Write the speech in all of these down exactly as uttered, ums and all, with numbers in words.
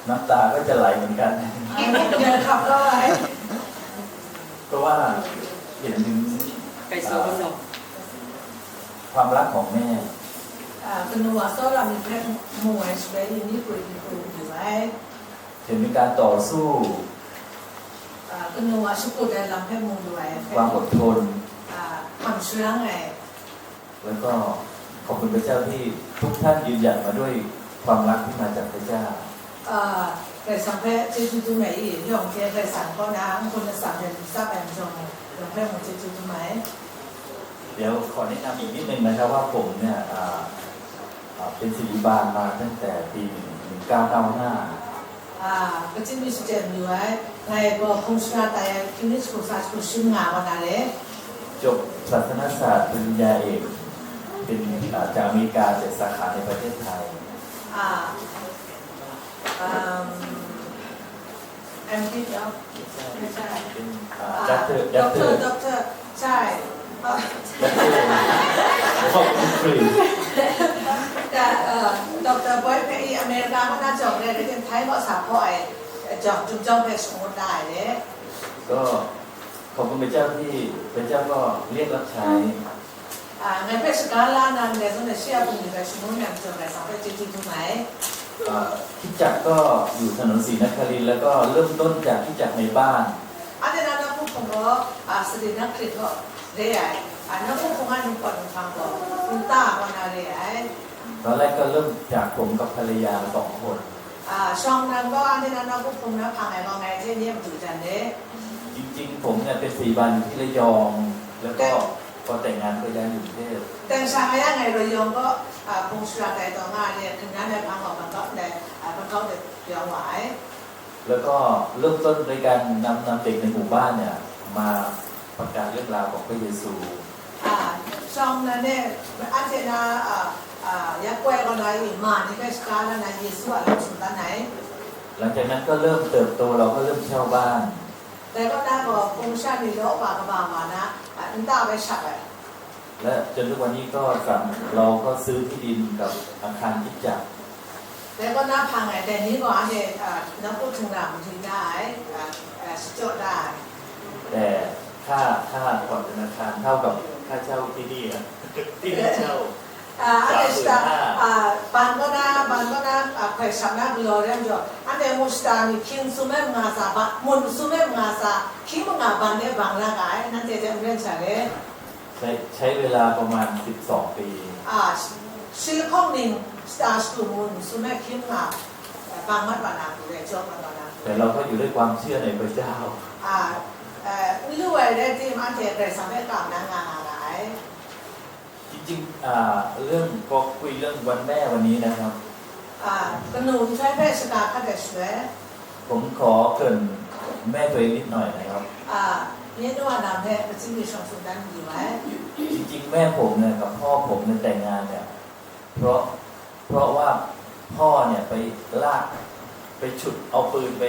น้ำตาก็จะไหลเหมือนกัน เงินขับก็ไหล เพราะว่าเห็นถึง ไก่โซนเนาะ ความรักของแม่ อ่า กระหนูว่าโซ่เรามีแค่หมู่ไว้ช่วยยินดีคุยดีคุยอยู่ไว้ เห็นถึงการต่อสู้ อ่า กระหนูว่าชุกุดได้ลำแค่หมู่อยู่ไว้ ความอดทน อ่า ความเชื่อไง แล้วก็ขอบคุณพระเจ้าที่ทุกท่านยืนหยัดมาด้วยความรักที่มาจากพระเจ้า เอ่อ แต่สังเพศที่ทุกๆไหนอีก เรื่องของเทศแต่สังก็นะ คนละสามเดือนสักแอนจง เรื่องแค่หมดที่ทุกๆไหน เดี๋ยวขอแนะนำอีกนิดนึงนะครับว่าผมเนี่ย อ่า อ่า เป็นศิริบาลมาตั้งแต่ปีหนึ่งเก้าเก้าห้า อ่า ก็จะมีสเต็ปอยู่ไว้ ในก็คงชนะแต่ที่นี่สุดสักสุดชิมงาวันนั้นเลย จบศาสนศาสตร์ปริญญาเอก เป็น อ่า จากอเมริกา แต่สาขาในประเทศไทย อ่า อืม แอมดิดเหรอ ไม่ใช่ เป็น อ่า อ่า ด็อกเตอร์ ด็อกเตอร์ ด็อกเตอร์ ด็อกเตอร์ ใช่ ด็อกเตอร์ ขอบคุณคริส แต่ เอ่อ ด็อกเตอร์บอย ไปอเมริกาก็น่าจบเลย แต่ไทยก็สาพอไอ้ จบจุ่มจ้องไปสมมติได้เลย ก็ขอบคุณพระเจ้าที่พระเจ้าก็เรียกรับใช้ อ่า ไงเพื่อสกาลานันไงสมเด็จเสียบุญอยู่ในสมุนแหมจนในสองพันเจ็ดที่ทุกไหน เอ่อ คริสตจักรก็อยู่ถนนศรีนครินทร์ แล้วก็เริ่มต้นจากคริสตจักรในบ้าน อันนี้นะนักผู้คงก็ อ่า สรีนักคริสก็ได้ใหญ่ อ่า นักผู้คงอันนี้ก่อนทางก็คุณต้าก็นาเรไอ ตอนแรกก็เริ่มจากผมกับภรรยาสองคน อ่า ช่องนั้นก็อันนี้นะนักผู้คงนะพังไงก็ไงที่นี่มันอยู่จันเด้ จริงๆ ผมเนี่ยเป็นศิริบาลอยู่ที่ระยอง แล้วก็พอแต่งงานก็ย้ายอยู่กรุงเทพ แต่งสามียังไงระยองก็ อ่า พงศ์สุรัตน์ไตรตองอ่ะเนี่ย ถึงนั้นในพังออกมาก็ใน อ่า พังเขาเด็กระยองหวาย แล้วก็เริ่มต้นโดยการนำ นำเด็กในหมู่บ้านเนี่ย มาประกาศเรื่องราวของพระเยซู อ่า ช่องนั้นเนี่ย อันเทนา อ่า อ่า ยักษ์แกว้งก็ได้มานี่ก็สตาร์ทแล้วนะ เยซูอ่ะ เราสุดด้านไหน หลังจากนั้นก็เริ่มเติบโต เราก็เริ่มเช่าบ้าน แต่ก็น่าบอกคงชาติโลกว่าก็บางวันนะ อ่ะ อันต้าไปฉักเลย และจนทุกวันนี้ก็สาม เราก็ซื้อที่ดินกับอาคารคริสตจักร แต่ก็น่าพังไง แต่นี้ก็อันเดีย อ่า นักพูดถึงหลังถึงได้ อ่า อ่า สจดได้ แต่ค่า ค่าผ่อนธนาคารเท่ากับค่าเช่าที่นี่นะ ที่ดินเช่า อ่า อันเดียสตาร์ สามหมื่นห้า อ่า บางก็น่า บางก็น่า อ่า ใครสามารถรอได้อยู่ อันเดียมูสตาร์นี่คิงซูเมมงาซาบะ มุนซูเมมงาซา คิงมงาบานเนี่ยบางละกาย นั่นเดียจะเรียนใช่เลย ใช้ ใช้เวลาประมาณสิบสองปี อ่า ซิลิคอนนิง สตาร์สตูมูน ซูเมคิมค่ะ บางมัดบานากูเลยจบมาบานากู แต่เราก็อยู่ด้วยความเชื่อในพระเจ้า อ่า เอ่อ ไม่รู้ว่าได้ที่มันเทศน์ไปสำเร็จตามนั้นงานอะไร จริงๆ อ่า เรื่อง ก็คุยเรื่องวันแม่วันนี้นะครับ อ่า กระหนูใช้เพศสกาคัดเดชเลย ผมขอเกริ่นแม่ตัวเองนิดหน่อยนะครับ อ่า เนี่ยนวดนำแพทย์ประจำมีสองสุดด้านดีไว้ จริงๆ แม่ผมเนี่ยกับพ่อผมเนี่ยแต่งงานเนี่ย เพราะ เพราะว่าพ่อเนี่ยไปลาก ไปฉุดเอาปืนไป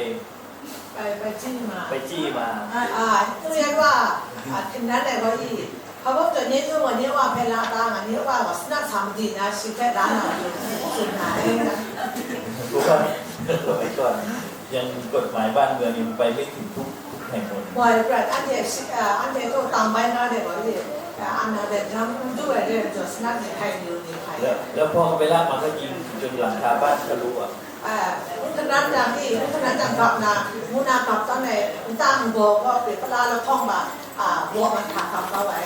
ไป ไปจี้มา ไปจี้มา อ่า อ่า เรียกว่า อ่า ถึงนั้นแหละก็อีก เขาบอกจะเนี่ยนวดเนี่ยว่าเพลาตาอันนี้ว่าว่าสนับสามดีนะ สิบแปดล้านเอาอยู่สุดท้ายนะ เพราะว่าสมัยก่อนยังกฎหมายบ้านเมืองยังไปไม่ถึงทุก ทุกแห่งหน บ่อยปรัดอันเดียสิ อ่า อันเดียก็ตามใบหน้าเดียวกันเลย อ่า อันนั้นเดียทำด้วยเดียจดสนับในไทยอยู่ในไทย แล้ว แล้วพ่อก็ไปลากมันก็ยิงจนหลังคาบ้านทะลุอ่ะ อ่า ขนาดอย่างนี้ ขนาดอย่างแบบนะ มูนาแบบตอนไหน ตั้งบอกว่าเป็นปลาละท่องบาท อ่า บอกมันขาดคำเอาไว้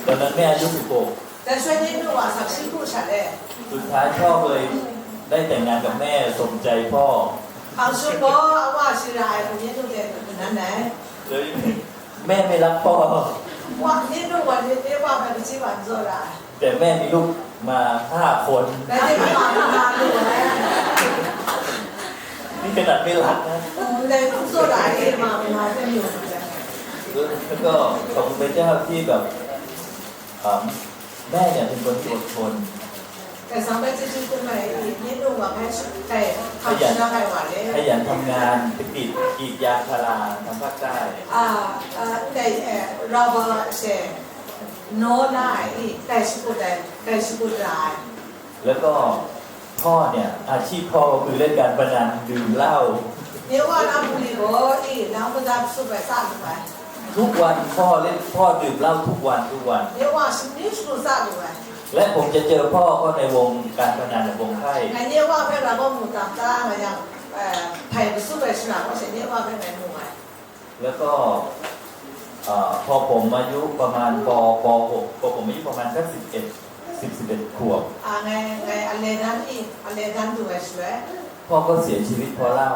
ตอนนั้นแม่อายุสิบหก แต่ช่วยนิดนึงว่าสักสิบผู้ชายเลย สุดท้ายพ่อเลยได้แต่งงานกับแม่สมใจพ่อ เอาชุดบอกว่าสิรายคนนี้ต้องเรียนแบบนั้นแหละ เลยแม่ไม่รักพ่อ ว่านิดนึงวันนี้เรียกว่าเป็นชีวันโซดา แต่แม่มีลูกมาห้าคน แต่ที่ผ่านมาดูแล นี่ขนาดไม่รักนะ อืมแต่ต้องโซดาเองมามาจะอยู่ แล้วก็ขอบคุณพระเจ้าที่แบบ อ่า แม่เนี่ยเป็นคนที่อดทน แต่สำหรับที่คุณไปนิดนึงว่าแพ้ชุดแต่ ขยัน ทำงานไงวะเนี่ย ขยันทำงานไปกรีด กรีดยางพาราทางภาคใต้ อ่า เอ่อ แต่ เอ่อ เราบอกเสียโน้ตได้อีก แต่สะกดได้ แต่สะกดได้ แล้วก็ พ่อเนี่ยอาชีพพ่อก็คือเล่นการพนันดื่มเหล้า เรียกว่าลพบุรีก็อีหลังประจำสุดไปสร้างไป ทุกวันพ่อเล่นพ่อดื่มเหล้าทุกวันทุกวัน เรียกว่าชนิดสุดสร้างไป และผมจะเจอพ่อก็ในวงการพนันวงไพ่ อันเรียกว่าเป็นเราก็หมู่ต่างๆอะไรอย่างเอ่อไพ่ประสูไปสนามก็เช่นเรียกว่าเป็นในหมู่ไง แล้วก็เอ่อพอผมอายุประมาณปป .หก พอผมอายุประมาณสักสิบเอ็ด สิบ สิบเอ็ด ขวบ อ่าไงไงอันเลนั้นอีกอันเลนั้นดูไงช่วย พ่อก็เสียชีวิตเพราะเหล้า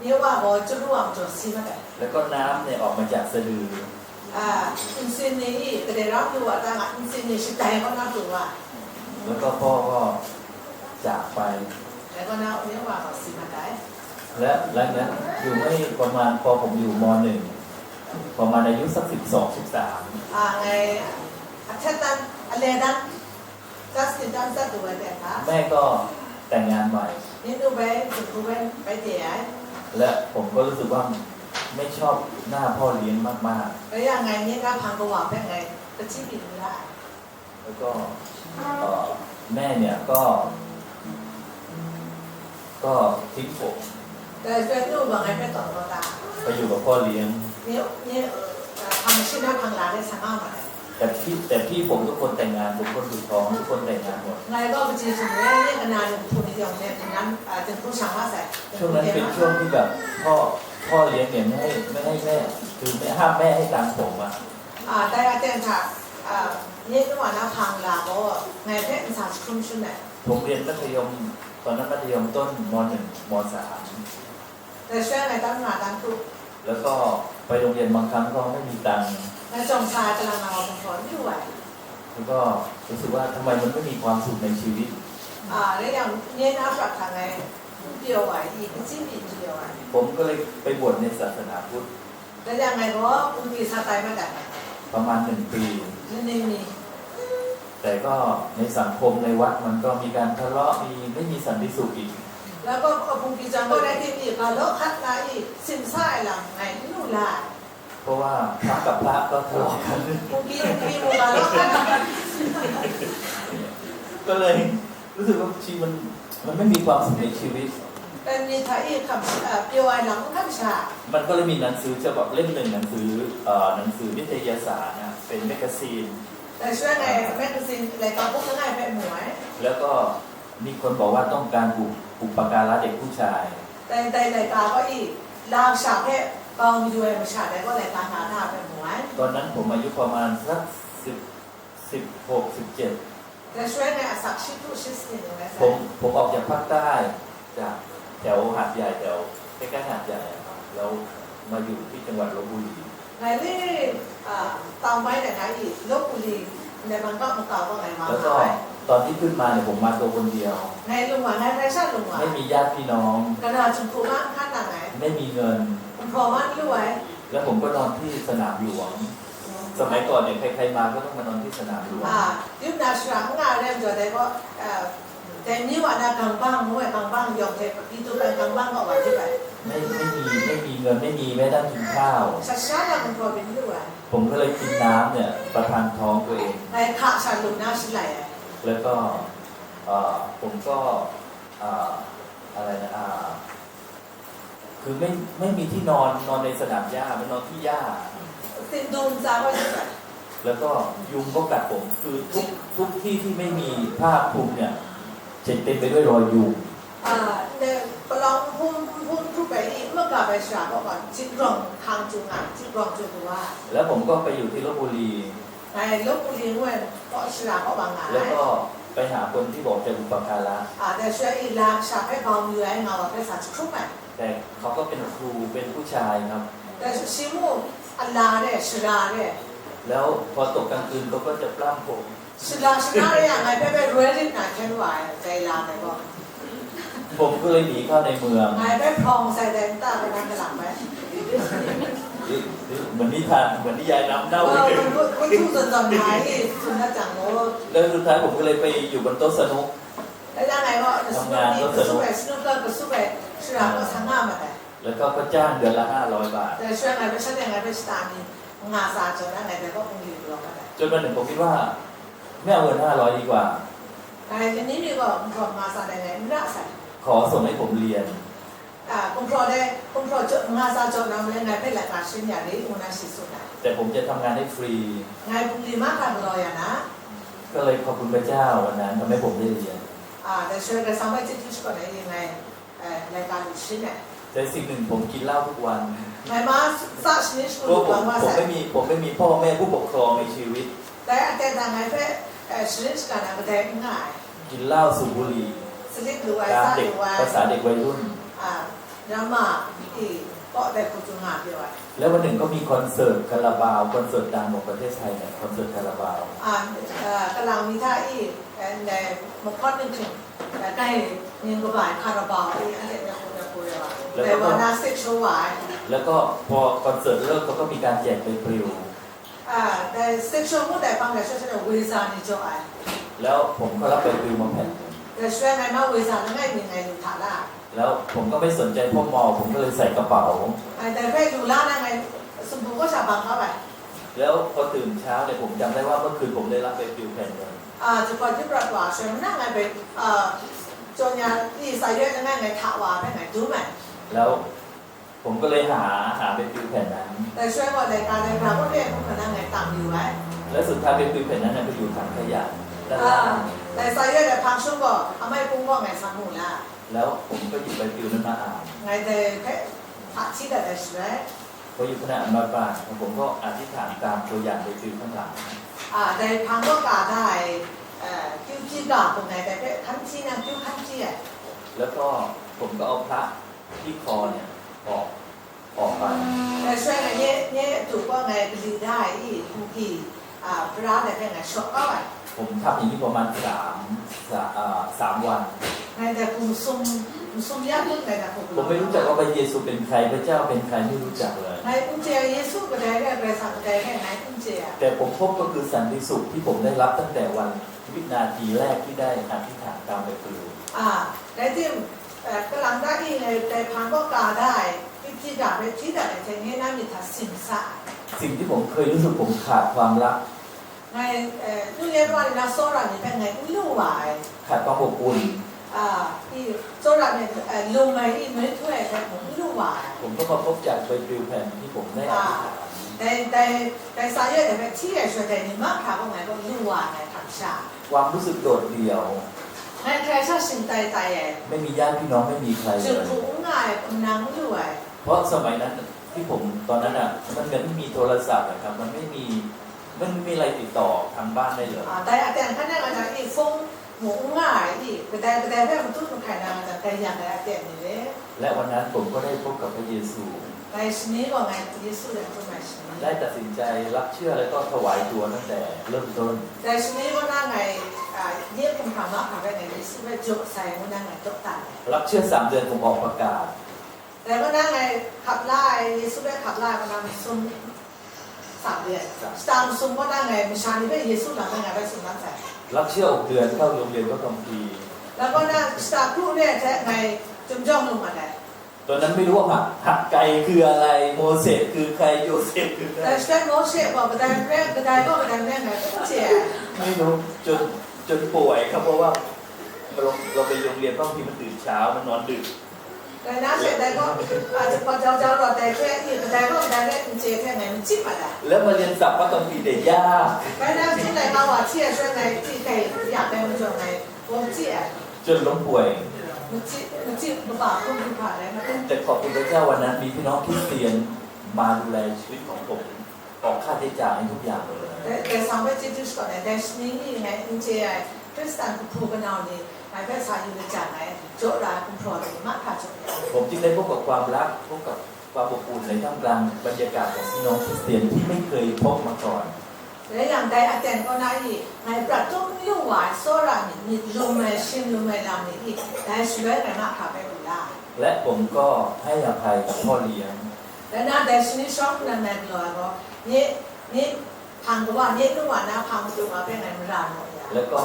เรียกว่าก็จุดร่วมจนซีมาแต่ แล้วก็น้ำเนี่ยออกมาจากสะดือ อ่าอินซินนี่อีกแต่ได้รับรู้ว่าตั้งอ่ะอินซินนี่ชิดใจเขานับถือว่า แล้วก็พ่อก็จากไป แล้วก็นะเรียกว่าก็ซีมาแต่ และหลังจากนั้นอยู่ไม่ประมาณพอผมอยู่ม .หนึ่ง ประมาณอายุสักสิบสอง สิบสาม อ่าไงอันเช่นนั้นอันเลนั้นจัสตินจันจัดดูไว้แต่ค่ะ แม่ก็แต่งงานใหม่ นี่ดูไปถึงดูไปไปเดี๋ยว และผมก็รู้สึกว่าไม่ชอบหน้าพ่อเลี้ยงมากๆ แล้วยังไงนี่ก็พังกว่าแม่ไงก็ที่ผิดละ แล้วก็เอ่อแม่เนี่ยก็ ก็ทิ้งผม แต่ช่วยดูว่าไงไม่ต่อก็ตาม ไปอยู่กับพ่อเลี้ยง เนี่ยเนี่ยเอ่อทำอาชีพด้านทางร้านได้สามารถมาได้ แต่พี่แต่พี่ผมทุกคนแต่งงานผมคนสุดท้องทุกคนแต่งงานหมด ไงก็ไปจีสุดเลยเนี่ยขนาดหนึ่งทุนยองเนี่ยถึงนั้นอ่าถึงผู้ชายว่าใส่ ช่วงนั้นเป็นช่วงที่แบบพ่อพ่อเลี้ยงเนี่ยไม่ให้ไม่ให้แม่คือไม่ห้ามแม่ให้ตังค์ผมอะ อ่าได้อาจารย์ค่ะอ่าเนี่ยจังหวะนั้นพังลาก็ไงแค่อินสามสิบครึ่งใช่ไหม ผมเรียนมัธยมตอนนั้นมัธยมต้นม .หนึ่ง ม .สาม แต่ช่วยไงตั้งหนาตั้งทุก แล้วก็ไปโรงเรียนบางครั้งก็ไม่มีตังค์ แล้วจงชาจะลามาของสอนอยู่ไหว แล้วก็รู้สึกว่าทำไมมันไม่มีความสุขในชีวิต อ่าแล้วอย่างเนี่ยนะปรับทางไงเดียวไหวอีกจริงอีกเดียวไหว ผมก็เลยไปบวชในศาสนาพุทธ แล้วยังไงก็คุณปีชาไตมาจากไหน ประมาณหนึ่งปี นั่นเองนี่ แต่ก็ในสังคมในวัดมันก็มีการทะเลาะมีไม่มีสันติสุขอีก แล้วก็คุณปีจังก็ได้ที่มีการเลาะคัดลาอีกสินสายหลังไหนนู่นล่ะ เพราะว่าพระกับพระก็ทะเลาะกัน คุณปีคุณปีหมู่การเลาะคัด ก็เลยรู้สึกว่าชีวิตมันมันไม่มีความสุขในชีวิต เป็นมีไทยอีกคำเอ่อเปียวไอหลังคำชา มันก็เลยมีหนังสือฉบับเล่มหนึ่งหนังสือเอ่อหนังสือวิทยาศาสตร์นะเป็นแมกกาซีน แต่ช่วยในแมกกาซีนรายการพวกง่ายไปหมวย แล้วก็มีคนบอกว่าต้องการอุปอุปการะเด็กผู้ชาย แต่ในรายการก็อีกลางฉากแค่กองยวยมาฉากแล้วก็รายการหาหน้าไปหมวย ตอนนั้นผมอายุประมาณสักสิบสิบหกสิบเจ็ด แต่ช่วยในอาศักดิ์ชิดผู้ชิดสิ่งหนึ่งนะ ผมผมออกจากภาคใต้จากแถวหาดใหญ่แถวใกล้ๆหาดใหญ่อะครับแล้วมาอยู่ที่จังหวัดลพบุรี ไงนี่อ่าตามไว้แต่ไงอีกลพบุรีในมันก็มาเก่าก็ไงมา แล้วก็ ไง ตอนที่ขึ้นมาเนี่ยผมมาตัวคนเดียว ไงลุงหวานไงไพรชาติลุงหวาน ไม่มีญาติพี่น้อง กระดาษชมพูบ้านท่านหลังไหน ไม่มีเงิน คุณพอมันรวย แล้วผมก็นอนที่สนามหลวง สมัยก่อนเนี่ยใครๆมาก็ต้องมานอนที่สนามหลวง อ่ายุคนาชราของเราเรียนจบได้ก็เอ่อแต่นี่ว่านะกำบังเว้ยกำบังยอมเทปะที่ตัวเป็นกำบังก็ว่าที่ไหน ไม่ไม่มีไม่มีเงินไม่มีแม้แต่กินข้าว ชัดๆแล้วมันพอเป็นด้วย ผมก็เลยกินน้ำเนี่ยประทังท้องตัวเอง ในขะฉันลุมน้ำชิ้นไหลอะ แล้วก็เอ่อผมก็เอ่ออะไรนะอ่าคือไม่ไม่มีที่นอนนอนในสนามหญ้าไปนอนที่หญ้า ติดดูมซาว่าที่ไหน แล้วก็ยุงก็กัดผมคือทุกทุกที่ที่ไม่มีผ้าคลุมเนี่ยจะเต็มไปด้วยรอยยุง อ่าในประลองพุ่งพุ่งทุกไปอีกเมื่อกลับไปสระบอกก่อนจิตรองทางจุงอ่ะจิตรองจุงว่า แล้วผมก็ไปอยู่ที่ลพบุรี ในลพบุรีด้วยก็สระก็บางงาน แล้วก็ไปหาคนที่บอกจะอุปการะ อ่าแต่ช่วยอีลาสระให้เบาอยู่ให้เงาไปสระทุกไป แต่เขาก็เป็นครูเป็นผู้ชายครับ แต่ชิมูอัลลาเนี่ยสระเนี่ย แล้วพอตกกลางคืนเขาก็จะปล้ำผม ชนะชนะได้ยังไงไม่ไปรวยรีบหนาแค่ไหวใจลาไปบอก ผมก็เลยหนีเข้าในเมือง หายไปพรองใส่แดงตาไปทางกระหลังไหม เหมือนนิทานเหมือนนิยายน้ำเน่า เออ เลย มันก็มันทุกข์จนจำหายนี่สุนัขจังโม แล้วสุดท้ายผมก็เลยไปอยู่บนโต๊ะสนุก แล้วยังไงก็ ทำงานก็สนุก ไปสนุกเกอร์ก็สู้ไปสนามก็ทั้งหน้ามาแต่ แล้วก็ก็จ้างเดือนละห้าร้อยบาท แต่ช่วยไงไม่ใช่ยังไงไม่ใช่ตามนี้งาซาจนยังไงแต่ก็คงอยู่รอกันแหละ จนวันหนึ่งผมคิดว่าไม่เอาเงินห้าร้อยดีกว่า Ngai lani mi gaw gumhpraw nga sa ai ngai n ra sai. ขอส่งให้ผมเรียน Ah, gumhpraw dai, gumhpraw jaw, nga sa jaw na ma le ngai hpe laika sharin ya rit ngu na shi tsun ai. แต่ผมจะทำงานให้ฟรี Ngai bungli mahkra galaw ya na. ก็เลยขอบคุณพระเจ้าวันนั้นทำให้ผมได้เรียน Ah, dai shaloi Karai Kasang hpe chyeju shakawn ai e ngai, eh, laika lu sharin ai. แต่สิ่งหนึ่งผมกินเหล้าทุกวัน Ngai ma sa sharin เพราะ shakawn ผม lu wa ผม sai. ไม่มีผมไม่มีพ่อแม่ผู้ปกครองในชีวิต Dai aten hta ngai hpe, eh, sharin shaga na kadai n nga ai. กินเหล้าสูบบุหรี่ Salip lu ai, ตาม sa เด็ก lu ai. ภาษาเด็กวัยรุ่น Ah, drama, i, kaw dai hku tsun nga pyaw ai. แล้ววันหนึ่งก็มีคอนเสิร์ตคาราบาวคอนเสิร์ตดังของประเทศไทยเนี่ยคอนเสิร์ตคาราบาว Ah, ah, kalang mi hta i, eh, ndai mahkawn ninghting, eh, kai ning kaba ai Carabao i, anhte myit hku myit hku rai wa. Dai wa na stage show wa ai. แล้วก็พอคอนเสิร์ตเลิกเขาก็มีการแจกใบปลิว Ah, dai stage show ngut ai hpang dai sha sha na weza ni jaw ai. แล้วผมก็รับใบปลิวมาแผ่นหนึ่ง Dai shaloi ngai ma weza langai mi ngai lu hta la. แล้วผมก็ไม่สนใจพวกมอลผมก็เลยใส่กระเป๋า Ai, dai hpe lu la na ngai sumpu kaw sha bang kau ai. แล้วพอตื่นเช้าเนี่ยผมจำได้ว่าเมื่อคืนผมได้รับใบปลิวแผ่นหนึ่ง Ah, jahpawt yu prat wa shaloi, mana ngai bai, ah, jaw nya i sa yoi langai ngai hta wa ai hpe ngai dum ai. แล้วผมก็เลยหาหาใบปลิวแผ่นนั้น Dai shaloi gaw laika dai hpra kaw re ai hku hkra na ngai tam yu ai. แล้วสุดท้ายใบปลิวแผ่นนั้นน่ะไปอยู่ถังขยะด้านล่าง Ah, dai sa yoi dai hpang shum gaw, amai pung gaw ngai san mu la. แล้วผมก็หยิบใบปลิวนั้นมาอ่าน Ngai dai hpe hta hti dat ai shaloi, พออยู่ขณะอ่านมาอ่านผมก็อธิษฐานตามตัวอย่างใบปลิวข้างหลัง ah, dai hpang kaw ka da ai, eh, kyu hpyi ga hku ngai dai hpe hkan hti na kyu hkan hti ai. แล้วก็ผมก็เอาพระที่คอเนี่ยออกออกไป Dai shaloi ngai nye, nye a du kaw ngai kali da ai i, nki, ah, pra dai hpe ngai shaw kau ai. ผมทำอย่างนี้ประมาณสามสาเอ่อสามวัน Ngai dai hku masum, masum ya ngut ngai dai hku ผมไม่รู้จักว่าพระเยซูเป็นใครพระเจ้าเป็นใครไม่รู้จักเลย Ngai n chye ai Yesu kadai re, Karai Kasang kadai re, ngai n chye ai. แต่ผมพบก็คือสันติสุขที่ผมได้รับตั้งแต่วันวินาทีแรกที่ได้อธิษฐานตามใบปลิว Ah, rai tim, eh, kalang da i ngai dai hpang kaw ka da ai, kyu hpyi ga hpe hti dat ai hte nye na myit hta sing sa ai. สิ่งที่ผมเคยรู้สึกผมขาดความรัก Ngai, eh, nu yan wa ni na tsawra ni hpe ngai n lu wa ai. ขาดความอบอุ่น Ah, i, tsawra ni, eh, lung ai i, noi htu ai hpe mung n lu wa ai. ผมก็มาพบจากใบปลิวแผ่นที่ผมได้อธิษฐาน Ah, dai, dai, dai sa yoi dai hpe hti ai shaloi dai ni mahkra gaw ngai gaw lu wa ai hkam sha. ความรู้สึกโดดเดี่ยว Ngai hkrai sha shingtai tai ai. ไม่มีญาติพี่น้องไม่มีใครเลย Jinghku n nga ai, hkum nang n lu ai. เพราะสมัยนั้นที่ผมตอนนั้นอ่ะมันยังไม่มีโทรศัพท์นะครับมันไม่มีมันไม่มีอะไรติดต่อทางบ้านได้เลย Ah, dai aten hkan e nga jang i, fung mu n nga ai i, kadai kadai hpe matut mahkai na nga jang, dai yang dai aten ni le. และวันนั้นผมก็ได้พบกับพระเยซู Dai shani gaw ngai Yesu dai hkrum ai shani. ได้ตัดสินใจรับเชื่อและก็ถวายตัวตั้งแต่เริ่มต้น Dai shani gaw na ngai, ah, nye hkum hkra mahkra hpe ngai Yesu hpe jaw sai ngu na ngai daw tan ai. รับเชื่อสามเดือนผมออกประกาศ Dai gaw na ngai hkap la ai, Yesu hpe hkap la ai gaw na masum sa re ai. Shata masum gaw na ngai masha ni hpe Yesu lam e ngai bai tsun dan sai. รับเชื่อหกเดือนเข้าโรงเรียนพระคัมภีร์ Dai gaw na shata kru re ai hte ngai chyum jawng lu mat ai. ตอนนั้นไม่รู้ว่าหักไกคืออะไร โมเสสคือใคร โยเซฟคือใคร Dai shaloi Mawshe gaw kadai n rai, kadai gaw kadai n rai ngai n chye ai. ไม่รู้จนจนป่วยครับเพราะว่าเราเราไปโรงเรียนบางทีมันตื่นเช้ามันนอนดึก Dai na she dai gaw, a, jahpawt jau jau rawt ai hte, i, kadai gaw kadai rai n chye hte ngai machyi mat ai. แล้วมาเรียนศัพท์พระคัมภีร์เนี่ยยาก Bai na hpyi laika wa hti ai shaloi ngai hti hkai ya ai majaw ngai gaw machyi ai. จนล้มป่วย Machyi, machyi kaba hkrum du hkra rai ma. แต่ขอบคุณพระเจ้าวันนั้นมีพี่น้องคริสเตียนมาดูแลชีวิตของผมออกค่าใช้จ่ายให้ทุกอย่างเลย Dai, dai sang hpe chyeju shakawn ai, dai shani ni ngai n chye ai Hkristan kahpu kanau ni ngai hpe sa yu lajang ai, jaw ra ai gumhpraw ni mahkra jaw ya ai. ผมจึงได้พบกับความรักพบกับความอบอุ่นในท่ามกลางบรรยากาศของพี่น้องคริสเตียนที่ไม่เคยพบมาก่อน Rai yang, dai aten kaw na i, ngai prat tut n lu wa ai tsawra myit, myit lum ai, shing lum ai lam ni i, dai shaloi ngai mahkra hpe lu la ai. และผมก็ให้อภัยกับพ่อเลี้ยง Rai nna, dai shani shawng nnan ngai galaw ai gaw, nye, nye hpang kawa, nye nu wa na hpang madu wa hpe ngai mara naw ya. แล้วก็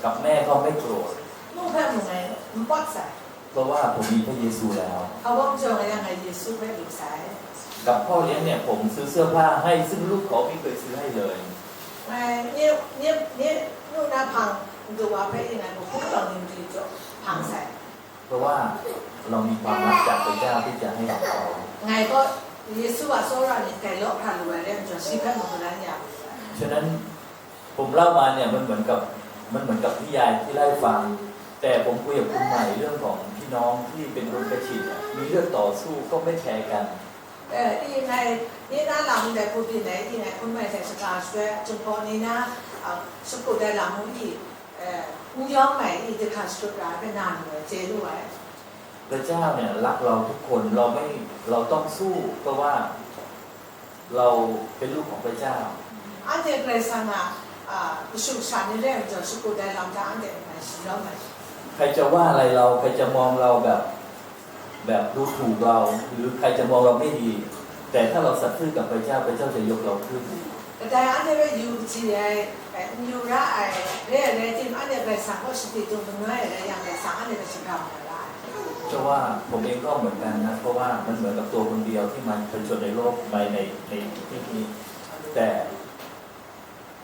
กับแม่ก็ไม่โกรธ Nu hpe mung ngai n pawt sai. เพราะว่าผมมีพระเยซูแล้ว Hpa wa majaw ngai yang ngai Yesu hpe lu sai. กับพ่อเลี้ยงเนี่ยผมซื้อเสื้อผ้าให้ซึ่งลูกเขาไม่เคยซื้อให้เลย Ngai nye, nye, nye nu na hpang Madu wa hpe yin ai mahkra lawng ning di jaw hpang sai. เพราะว่าเรามีความรักจากพระเจ้าที่จะให้กับเขา Ngai gaw Yesu a tsawra ni grai law hkra lu ai rai majaw, shi hpe mung galan ya. ฉะนั้นผมเล่ามาเนี่ยมันเหมือนกับมันเหมือนกับนิยายที่เล่าให้ฟัง แต่ผมคุยกับคุณใหม่เรื่องของพี่น้องที่เป็นคนกระถิ่นอะมีเลือดต่อสู้ก็ไม่แพ้กัน E, i ngai, ni na lam ndai hku byin ai, i ngai hkun mai hte shaga shadoi, Jinghpaw ni na, a, shakut ai lam mung i, e, n yawng ai, i, jahkra shakut ra ai hpe na lu ai, chye lu ai. พระเจ้าเนี่ยรักเราทุกคน เราไม่ เราต้องสู้ เพราะว่าเราเป็นลูกของพระเจ้า Anhte Karai Kasang a, a, kashu kasha ni rai majaw, shakut ai lam hta anhte ngai shi yawng ai. ใครจะว่าอะไรเรา ใครจะมองเราแบบ แบบดูถูกเรา หรือใครจะมองเราไม่ดี แต่ถ้าเราสัตย์ซื่อกับพระเจ้า พระเจ้าจะยกเราขึ้น Kadai anhte hpe yu kaji ai, e, n yu ra ai, re ai rai tim, anhte Karai Kasang kaw shakri dung manoi ai rai yang, Karai Kasang anhte hpe shagrau na ra ai. เพราะว่าผมเองก็เหมือนกันนะ เพราะว่ามันเหมือนกับตัวคนเดียวที่มาผจญในโลกในในในที่นี้ แต่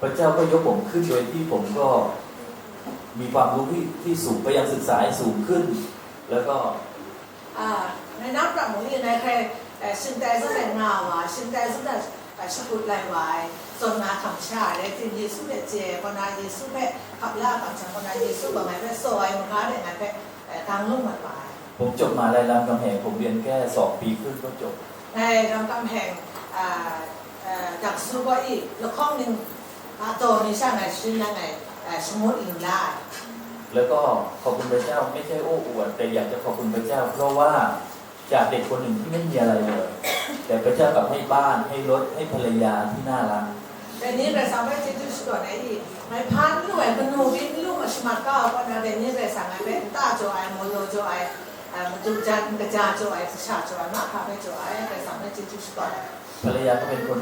พระเจ้าก็ยกผมขึ้นโดยที่ผมก็มีความรู้ที่ที่สูง พยายามศึกษาให้สูงขึ้น แล้วก็ A, ngai na pra mung i ngai hkrai, e, shingtai zawn ai nga wa, shingtai zawn ai, e, shakut lai wa ai, zawn nga hkam sha ai, rai tim, Yesu hpe chye ai kaw na, Yesu hpe hkap la ai kamsham kaw na, Yesu gaw ngai hpe tsaw ai, maga de ngai hpe, e, dang lung mat wa ai. ผมจบมหาลัยรามคำแหง ผมเรียนแค่สองปีครึ่งก็จบ Ngai Ram Kam Heng, a, a, daksu gaw i lahkawng ning, a, taw ni sha ngai sharin nang ai, a, shangut lu la ai. แล้วก็ขอบคุณพระเจ้า ไม่ใช่โอ้อวด แต่อยากจะขอบคุณพระเจ้า เพราะว่าจากเด็กคนหนึ่งที่ไม่มีอะไรเลย แต่พระเจ้ากลับให้บ้าน ให้รถ ให้ภรรยาที่น่ารัก Dai ni Karai Kasang hpe chyeju shakawn ai i, ngai hpa n lu ai, kanu pyi n lu, mashamat kau ai kaw na, dai ni Karai Kasang ngai hpe nta jaw ai, mawdaw jaw ai, a, madu jan, n kaja jaw ai, kasha jaw ai, mahkra hpe jaw ai, Karai Kasang hpe chyeju shakawn ai. ภรรยาก็เป็นคน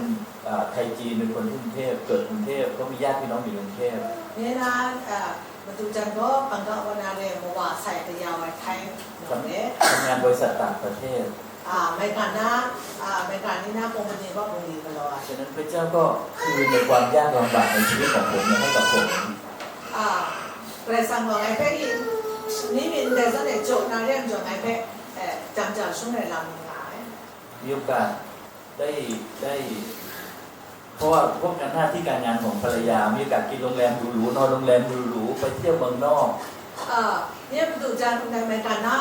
อ่าไทยจีน เป็นคนที่กรุงเทพ เกิดกรุงเทพ ก็มีญาติพี่น้องอยู่กรุงเทพ Ngai na, a, madu jan gaw Bangkok kaw na re mawa sai kayau ai htai nawng e. ทำงานบริษัทต่างประเทศ A, America na, a, America ni na kompani gaw bungli galaw ai. ฉะนั้นพระเจ้าก็คืนในความยากลำบากในชีวิตของผมเนี่ยให้กับผม A, Karai Kasang gaw ngai hpe i, ni myit ndai zawn e jaw na re ai majaw ngai hpe, e, jam ja shung ai lam nga ai. มีโอกาสได้ได้ เพราะว่าพวกงานหน้าที่การงานของภรรยา มีโอกาสกินโรงแรมหรูๆ นอนโรงแรมหรูๆ ไปเที่ยวเมืองนอก A, nye madu jan ndai America na,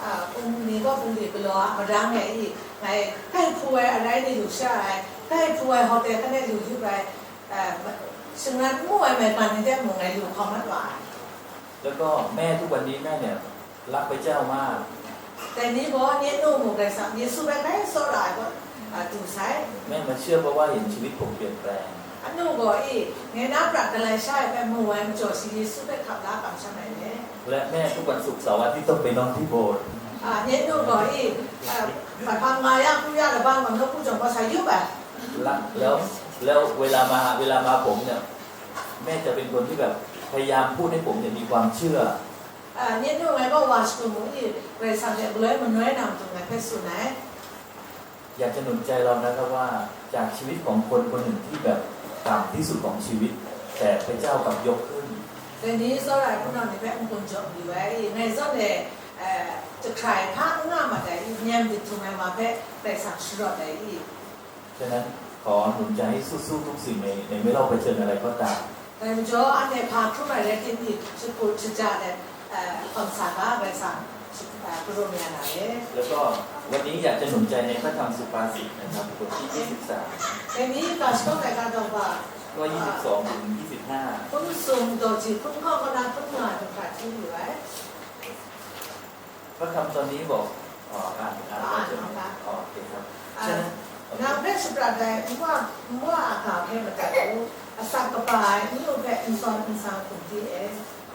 a, kompani gaw bungli galaw a, madang e i, ngai hkai hpu ai arai ni lu sha ai, hkai hpu ai hotel hkan e lu yup ai, a, shingran n mu ai America ni hte mung ngai lu hkau mat wa ai. แล้วก็แม่ทุกวันนี้แม่เนี่ยรักพระเจ้ามาก Dai ni gaw nye nu mung Karai Kasang, Yesu hpe grai tsawra ai gaw, a, du sai. แม่มาเชื่อเพราะว่าเห็นชีวิตผมเปลี่ยนแปลง Anu gaw i, ngai na pra galai sha ai hpe mu ai majaw shi Yesu hpe hkap la kamsham ai le. และแม่ทุกวันศุกร์เสาร์อาทิตย์ต้องไปนอนที่โบสถ์ A, nye nu gaw i, a, hpa hpang nga ya, hku ya, laban gaw nawku jawng gaw sa yup ai. และแล้วแล้วเวลามาเวลามาผมเนี่ย แม่จะเป็นคนที่แบบพยายามพูดให้ผมเนี่ยมีความเชื่อ A, nye nu ngai gaw wa shakun mung i, Karai Kasang hte galoi manoi na matu ngai hpe tsun ai. อยากจะหนุนใจเรานะครับว่าจากชีวิตของคนคนหนึ่งที่แบบต่ำที่สุดของชีวิต แต่พระเจ้ากลับยกขึ้น Dai ni tsawra ai hpunau ni hpe n-gun jaw mayu ai, ngai zawn e, e, jahkra ai hpa n nga mat ai i, n-yam myit htum ai wa hpe Karai Kasang sharawt ai i. ฉะนั้นขอหนุนใจให้สู้ๆทุกสิ่งในในไม่ว่าเราเผชิญอะไรก็ตาม Dai majaw, anhte hpa hkrum ai rai tim i, shakut shaja let, e, hpang sa ga, Karai Kasang, e, karum ya na re. แล้วก็วันนี้อยากจะหนุนใจในพระธรรมสุภาษิตนะครับบทที่ยี่สิบสาม Dai ni ga shakawn ai ga daw ga, ข้อยี่สิบสองถึงยี่สิบห้า hkun sung daw ji hkun hkawng kaw na hkun nga ai hta hti yu ai. พระธรรมตอนนี้บอก อ๋อ อ่าน อ่าน อ่าน แล้วใช่ไหม นะคะ อ๋อ โอเคครับ อ่า ฉะนั้น Nang hpe shaprat ai nwa, nwa a ga hpe madat u, asak kaba ai n-, n-, hpe n-, tsawn n-, tsang hkum di e.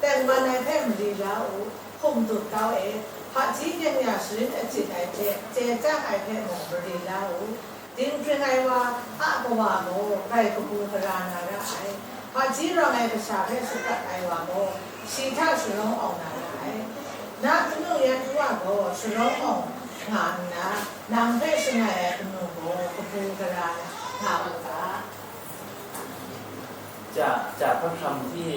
Tengman ai hpe mali la u, hkum dut kau e. Hpaji byeng ya sharin achyin ai hte, chye chyang ai hpe mung mali la u. Dinghpring ai wa a kawa gaw grai kabu gara na ra ai. Hpaji rawng ai kasha hpe shaprat ai wa gaw, shi hta sharawng awng na ra ai. Na kanu yan wa gaw sharawng awng nga nna, nang hpe shangai ai kanu gaw kabu gara nga u ga. จากจากพระธรรมที่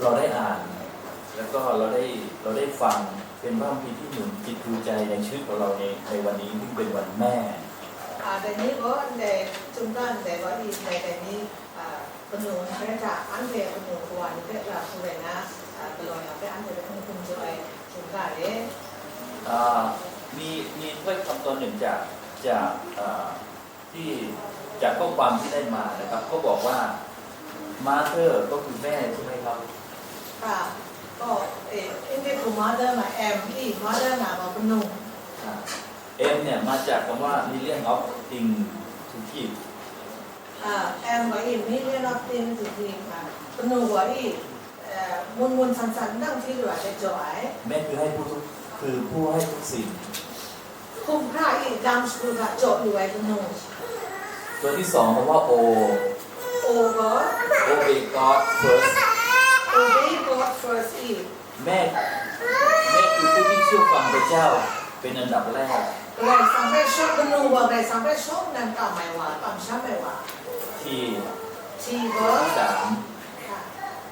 เราได้อ่าน แล้วก็เราได้เราได้ฟังเป็นพระคัมภีร์ที่หนุนจิตหนุนใจในชีวิตของเราในในวันนี้ซึ่งเป็นวันแม่ အာဒဲနည်းကိုလဲကျုံကလဲဝါဒီလဲဒဲနည်းအာပနုံဖဲတာအန်တဲ့ပနုံကွာနေတဲ့လာဆိုရယ်နာအာကလော်ရပဲအန်တဲ့ပနုံကွန်ကြိုအဲကျုံကရဲ อ่ามีมีถ้อยคำตอนหนึ่งจากจากอ่าที่จากข้อความที่ได้มานะครับเขาบอกว่า mother ก็คือแม่ใช่ไหมครับ ค่ะก็เออ in the mother มา M E mother နာပါပနုံ อ่า M เนี่ยมาจากคำว่า million of things to give အာ M ပါ E million of things to give ค่ะပနုံကွာ E အဲမွန်မွန်ဆန်ဆန်နံႉထီရူဝါတဲကြော်အဲ แม่คือให้ผู้ทุกคือผู้ให้ทุกสิ่ง ခုံခရ E လမ်းစကူကကြော်ယူဝဲပနုံ ตัวที่สองคำว่า O အိုဝါ obey God first obey God first E แม่แม่คือผู้ที่เชื่อฟังพระเจ้าเป็นอันดับแรก ကရၢၢ်သံဖဲရှော့ပနုံကွာကရၢၢ်သံဖဲရှော့နံႉကမႆဝါပမ်ရှမ်းမႆဝါ ที่ ထီဝါ สาม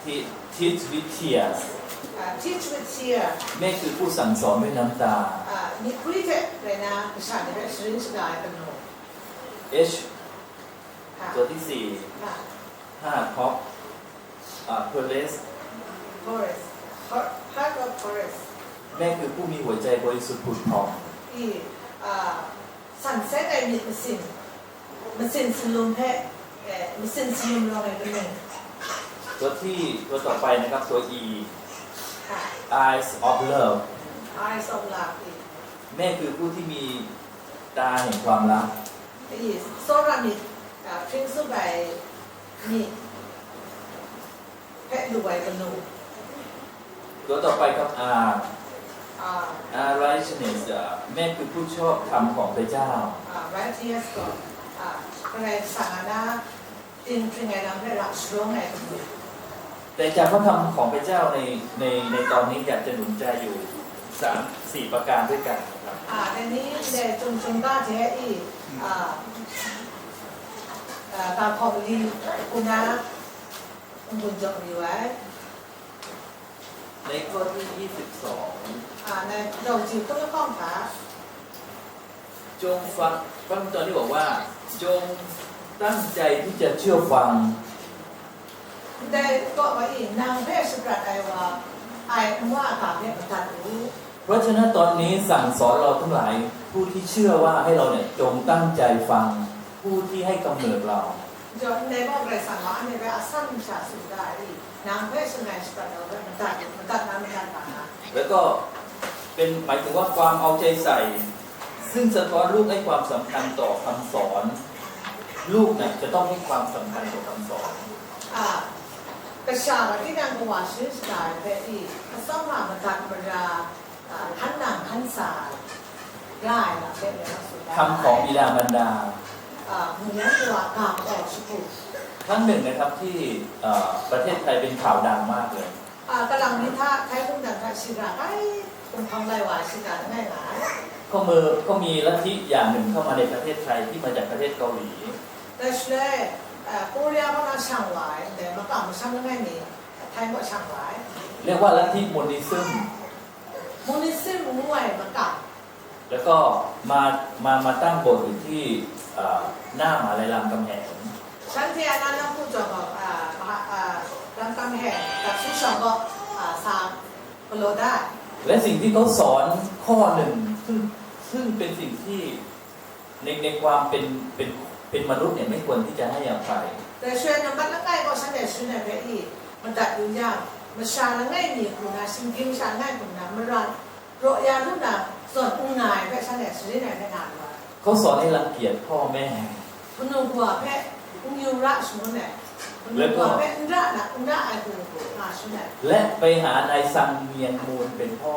ที่ teach with tears อ่า teach with tear แม่คือผู้สั่งสอนด้วยน้ำตา อ่ามีคุยเถอะเลยนะภาษาในเรื่องสริงสกายกันโน H ตัวที่สี่ ค่ะ heart of อ่า Perez Horace Heart of Horace แม่คือผู้มีหัวใจบริสุทธิ์ผุดผ่อง อีอ่าสันเซนไอมีมาสินมาสินสลุมแพะเอ่อมาสินสลุมลองไอกันโน ตัวที่ตัวต่อไปนะครับตัว E ค่ะ eyes of love Eyes of Love อี แม่คือผู้ที่มีตาแห่งความรัก อีโซรามิดอ่าพริ้งสุบายมีแพะดูไวกันโน ตัวต่อไปครับ R อ่า R righteousness อ่ะแม่คือผู้ชอบธรรมของพระเจ้า อ่า righteous ก็อ่าอะไรสาระติงพริงไงนำให้เราช่วงไงกันโน แต่จากพระธรรมของพระเจ้าในในในตอนนี้อยากจะหนุนใจอยู่สามสี่ประการด้วยกันนะครับ อ่าในนี้ในชุมชนบ้านแท้อีอ่าอ่าตามของลีคุณนะคุณบุญจงมีไว้ ในข้อที่22 อ่าในเราจีบต้องต้องค่ะ จงฟังพระคัมภีร์ตอนนี้บอกว่า จงตั้งใจที่จะเชื่อฟัง ได้ก็ว่าอีนางเพศสุดาไอว่าไอว่าตาเพศตัดรู้ เพราะฉะนั้นตอนนี้สั่งสอนเราทั้งหลายผู้ที่เชื่อว่าให้เราเนี่ยจงตั้งใจฟังผู้ที่ให้กำเนิดเรา จนในบอกเลยสั่งว่าอันนี้เป็นอาสัมชาสุดาอีนางเพศสุดาสุดาเราเป็นตัดมันตัดน้ำมันตัดตา แล้วก็เป็นหมายถึงว่าความเอาใจใส่ ซึ่งสะท้อนลูกให้ความสำคัญต่อคำสอน ลูกเนี่ยจะต้องให้ความสำคัญต่อคำสอน อ่าประชาชนที่นางกว่าชื่อสไตล์เพศอีอาสัมมามันตัดมันราอ่าท่านนางท่านสายได้ละเป็นแล้วสุดา คำของบิดามารดา อ่าหมู่นั้นตัวกล่าวต่อสุขุ ครั้งหนึ่งนะครับที่เอ่อประเทศไทยเป็นข่าวดังมากเลย อ่ากำลังนิทาไทยคงดังกับศิลาไปคงทองไลวาศิลาไม่หลาย ก็มือก็มีลัทธิอย่างหนึ่งเข้ามาในประเทศไทยที่มาจากประเทศเกาหลี แต่ช่วยอ่าโคเรียก็มาช่างหวายแต่มาก่อนมาช่างง่ายนี่ไทยก็ช่างหวาย เรียกว่าลัทธิโมนิซึม มูนิซึ่งมวยมาก่อน แล้วก็มามามาตั้งโบสถ์อยู่ที่เอ่อหน้ามหาลัยรามคำแหง ฉันที่อันนั้นนักพูดจบบอกอ่าอ่าลำกำแหงกับชื่อสองบอกอ่าสามโลได้ และสิ่งที่เขาสอนข้อหนึ่งซึ่งซึ่งเป็นสิ่งที่ในในความเป็นเป็นเป็นมนุษย์เนี่ยไม่ควรที่จะให้อภัย แต่ช่วยนำบัตรละไก่ก็ฉันแต่ชื่อในแพอีมันตัดยุยากมันชาละไง่มีคุณนะสิ่งที่มันชาง่ายคุณนะมันรันโรยาลูกนะส่วนอุ้งนายแพฉันแต่ชื่อในแพนานว่า เขาสอนให้รังเกียจพ่อแม่ คุณหนุ่มหัวแพคุณยูระสมุนเนี่ยคุณหนุ่มหัวแพอุระนะอุระไอคุณหัวมาสมุนเนี่ย และไปหานายซังเมียงมูนเป็นพ่อ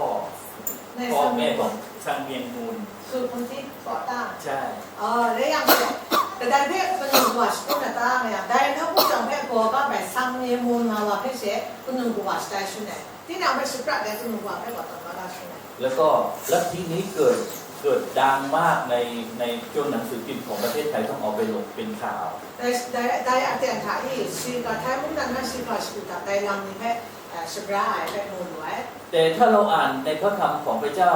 ใน พ่อ สมุ แม่ น ของซังเมียงมูน คือคนที่ก่อตั้ง ใช่ เออแล้วอย่างเดียวแต่ดันเรียกเป็นหนุ่มหัวสมุนนะตั้งอย่างได้นะผู้จังแพก่อบ้านไปซังเมียงมูนมาว่าแพเสคุณหนุ่มหัวสไตล์ชุดไหนที่นำไปสุดประเดี๋ยวคุณหนุ่มหัวแพก่อตั้งมาได้ชุดไหน แล้วก็ลัทธินี้เกิดเกิดดังมากในในช่วงหนังสือพิมพ์ของประเทศไทยต้องเอาไปลงเป็นข่าว ได้ได้ได้อาเตียนถ่ายอีกชีกาไทยมุ่งดันนะชีกาชีกาไทยลำนี้แพ อ่า ชำระ ไอ แบบ มูล ไว้ แต่ถ้าเราอ่านในพระธรรมของพระเจ้า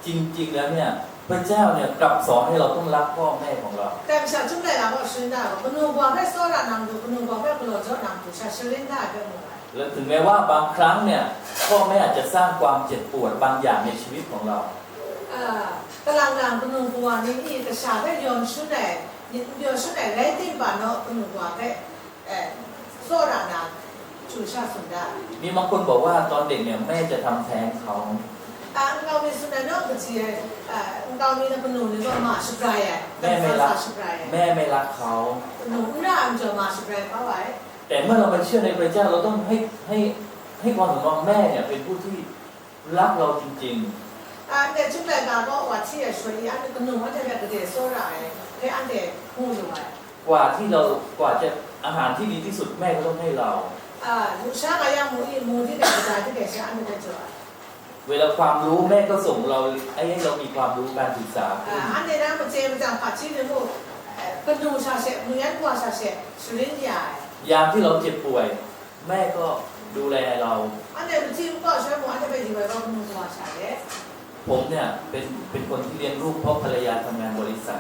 จริงๆแล้วเนี่ย พระเจ้าเนี่ยกลับสอนให้เราต้องรักพ่อแม่ของเรา แต่ masha chyum laika gaw, sharin da ai gaw, kanu kawa hpe tsawra na matu, kanu kawa hpe galaw jaw na matu, sha sharin da ai hpe mu ai. และถึงแม้ว่าบางครั้งเนี่ย พ่อแม่อาจจะสร้างความเจ็บปวดบางอย่างในชีวิตของเรา อ่า kalang lang kanu kawa ni, i, kasha hpe yawn shangun ai, yawn shangun ai rai timung, kanu kawa hpe, eh, tsawra na, chyu sha tsun da ai. มีบางคนบอกว่าตอนเด็กเนี่ยแม่จะทำแท้งเขา อ่า nkau mi tsun ai, naw kaji ai, ah, nkau mi na kanu ni gaw ma shabrai ai, แม่ไม่รัก sa shabrai ai. แม่ไม่รักเขา Kanu n ra ai majaw ma shabrai kau ai. แต่เมื่อเรามาเชื่อในพระเจ้า เราต้องให้ให้ให้ความสำคัญว่าแม่เนี่ยเป็นผู้ที่รักเราจริงๆ อ่า ndai chyum laika gaw, wa hti ai shaloi i, anhte kanu anhte hpe gade tsawra ai hpe anhte mu lu ai. กว่าที่เรากว่าจะอาหารที่ดีที่สุดแม่ก็ต้องให้เรา อ่า lusha nga yang mu i, mu di gai, kaja di gai sha anhte hpe jaw ai. เวลาความรู้แม่ก็ส่งเราให้ให้เรามีความรู้การศึกษาขึ้น อ่า anhte na maje majang hpaji ni mu, eh, kanu sha she, mu yan kawa sha she, sharin ya ai. ยามที่เราเจ็บป่วย แม่ก็ดูแลเรา Anhte machyi makau shaloi mung, anhte hpe yu ai gaw kanu kawa sha de. ผมเนี่ยเป็นเป็นคนที่เลี้ยงลูกเพราะภรรยาทำงานบริษัท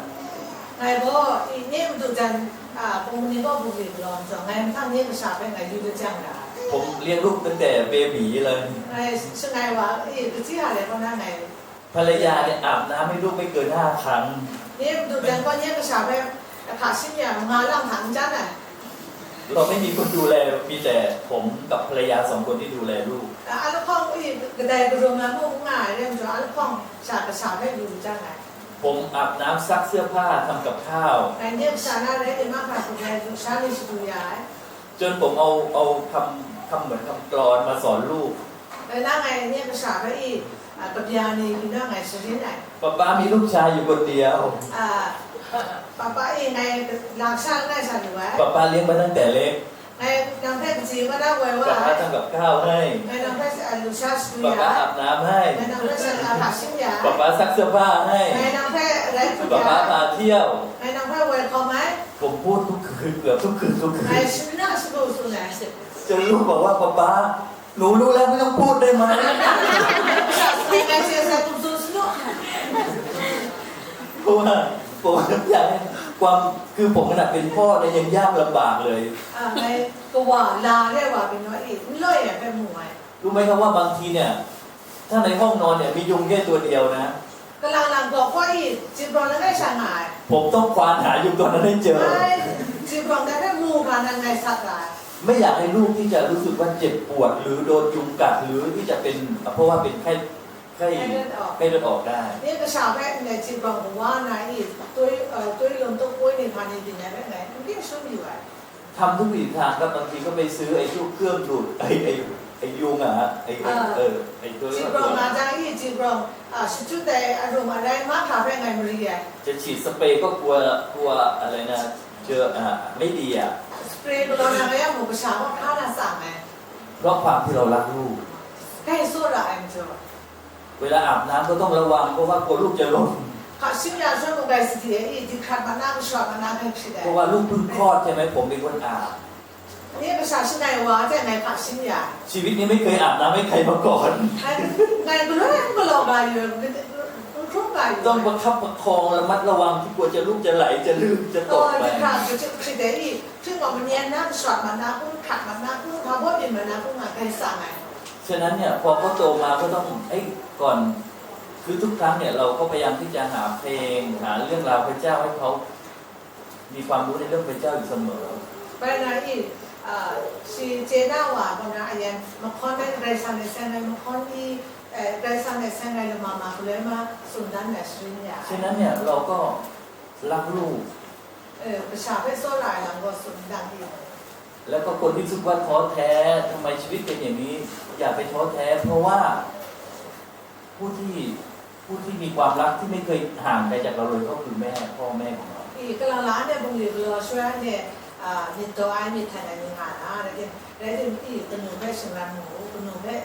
Ngai gaw, i, nye madu jan, a, kumpani kaw bungli galaw nhtawm, ngai mahtang nye kasha hpe ngai yu lajang ra ai. ผมเลี้ยงลูกตั้งแต่เบบีเลย Ngai shangai wa, i, kaji hta le kaw na ngai ภรรยาเนี่ยอาบน้ำให้ลูกไม่เกินห้าครั้ง Nye madu jan gaw, nye kasha hpe hka shim ya, nga lang hta n jan ai. เราไม่มีคนดูแล มีแต่ผมกับภรรยาสองคนที่ดูแลลูก A, a lahkawng, i, kadai karum ai mung n nga ai, rai majaw, a lahkawng sha kasha hpe yu jang ai. ผมอาบน้ำซักเสื้อผ้าทำกับข้าว Ngai nye kasha na rai timung, hpa hkrum ai lusha ni shadu ya ai. จนผมเอาเอาคำคำเหมือนคำกลอนมาสอนลูก Ngai na ngai nye kasha hpe i, a, kabya ni byin na ngai sharin ai. ป๊าป๊ามีลูกชายอยู่คนเดียว A, papa e, ngai lasha langai sa lu ai. ป๊าป๊าเลี้ยงมาตั้งแต่เล็ก Ngai nang hpe kaji kata woi wa ai. ป๊าป๊าทำกับข้าวให้ Ngai nang hpe, a, lusha shadu ya ai. ป๊าป๊าอาบน้ำให้ Ngai nang hpe sha, a, hka shim ya ai. ป๊าป๊าซักเสื้อผ้าให้ Ngai nang hpe rai hput ya ai. ป๊าป๊าพาเที่ยว Ngai nang hpe woi hkawm ai. ผมพูดทุกคืน เกือบทุกคืนทุกคืน Ngai sharin na shagu tsun ai. จนลูกบอกว่า ป๊าป๊า หนูรู้แล้ว ไม่ต้องพูดได้ไหม Ngai hte sai hkum tsun sanu. เพราะว่าผมอยากให้ความ คือผมขนาดเป็นพ่อเนี่ยยังยากลำบากเลย A, ngai kawa la re wa byin naw i, n loi ai hpe mu ai. รู้ไหมครับว่าบางทีเนี่ย ถ้าในห้องนอนเนี่ยมียุงแค่ตัวเดียวนะ Kalang lang gaw hkaw i, jingprawng langai sha nga ai. ผมต้องควานหายุงตัวนั้นให้เจอ Ngai jingprawng dai hpe mu ga nan ngai sat ga ai. ไม่อยากให้ลูกที่จะรู้สึกว่าเจ็บปวด หรือโดนยุงกัด หรือที่จะเป็น เพราะว่าเป็นไข้ไข้ ไข้เลือดออก ไข้เลือดออกได้ Nye kasha hpe ndai jingprawng kawa na i, twi, e, twi lum tawk poi ni hpa ni byin ai hpe ngai n ginshawng yu ai. ทำทุกวิถีทางครับ บางทีก็ไปซื้อไอ้พวกเครื่องดูดไอ้ไอ้ไอ้ยุงอะฮะ ไอ้ไอ้ อ่า เออ ไอ้ตัว Jingprawng nga jang i, jingprawng, a, shachyut ai arum arai mahkra hpe ngai mari ai. จะฉีดสเปรย์ก็กลัวกลัวอะไรนะ เจออ่าไม่ดีอะ Spray galaw na ngai yang mung, kasha gaw hkra na tsang ai. เพราะความที่เรารักลูก Gai tsawra ai majaw. เวลาอาบน้ำก็ต้องระวัง เพราะว่ากลัวลูกจะหล่น Hka shim ya jang mung gai sadi ai i, di hkrat mat na, kashawt mat na, gai hpyi ai. เพราะว่าลูกเพิ่งคลอดใช่ไหม ผมเป็นคนอาบ Nye kasha shangai wa hte ngai hka shim ya ai. ชีวิตนี้ไม่เคยอาบน้ำให้ใครมาก่อน Ngai, ngai galoi n galaw ga yu ai, n hkrum ga yu ai. ต้องประคับประคองระมัดระวังที่กลัวจะลูกจะไหลจะลื่นจะตกไป Aw, jahkra, kachyu hkrit ai i, hpring gaw manyan na, kashawt mat na hku, hkrat mat na hku, hpa baw byin mat na hku nga gai tsang ai. ฉะนั้นเนี่ยพอเขาโตมาก็ต้องเอ้ยก่อน คือทุกครั้งเนี่ยเราก็พยายามที่จะหาเพลงหาเรื่องราวพระเจ้าให้เขามีความรู้ในเรื่องพระเจ้าอยู่เสมอ Bai na i, a, shi chye na wa gaw na, a yan mahkawn ai Karai Kasang hte seng ai mahkawn i, e, Karai Kasang hte seng ai lama ma galoi ma tsun dan ai sharin ya ai. ฉะนั้นเนี่ยเราก็รักลูก E, kasha hpe tsawra ai lam gaw tsun dan i. แล้วก็คนที่รู้สึกว่าท้อแท้ ทำไมชีวิตเป็นอย่างนี้ อย่าไปท้อแท้ เพราะว่าผู้ที่ผู้ที่มีความรักที่ไม่เคยห่างไกลจากเราเลยก็คือแม่ พ่อแม่ของเรา I, kalang lang anhte bungli galaw shaloi anhte, a, myit daw ai, myit htan ai ni nga na, rai tim, rai tim, i, kanu hpe shingran mu u, kanu hpe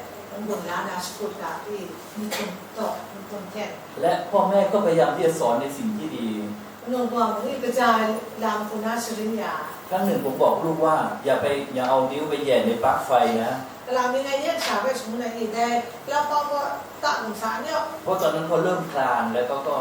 n-gun la na shakut ga, i, myit hkum taw, myit hkum hten. และพ่อแม่ก็พยายามที่จะสอนในสิ่งที่ดี Nungpawng mung e kaja lam hku na sharin ya. ครั้งหนึ่งผมบอกลูกว่าอย่าไปอย่าเอานิ้วไปแหย่ในปลั๊กไฟนะ Kalang mying ai nye kasha hpe shangun ai e dai, lapau kaw ta lu sa n yawk. เพราะตอนนั้นเขาเริ่มคลานแล้วเขาก็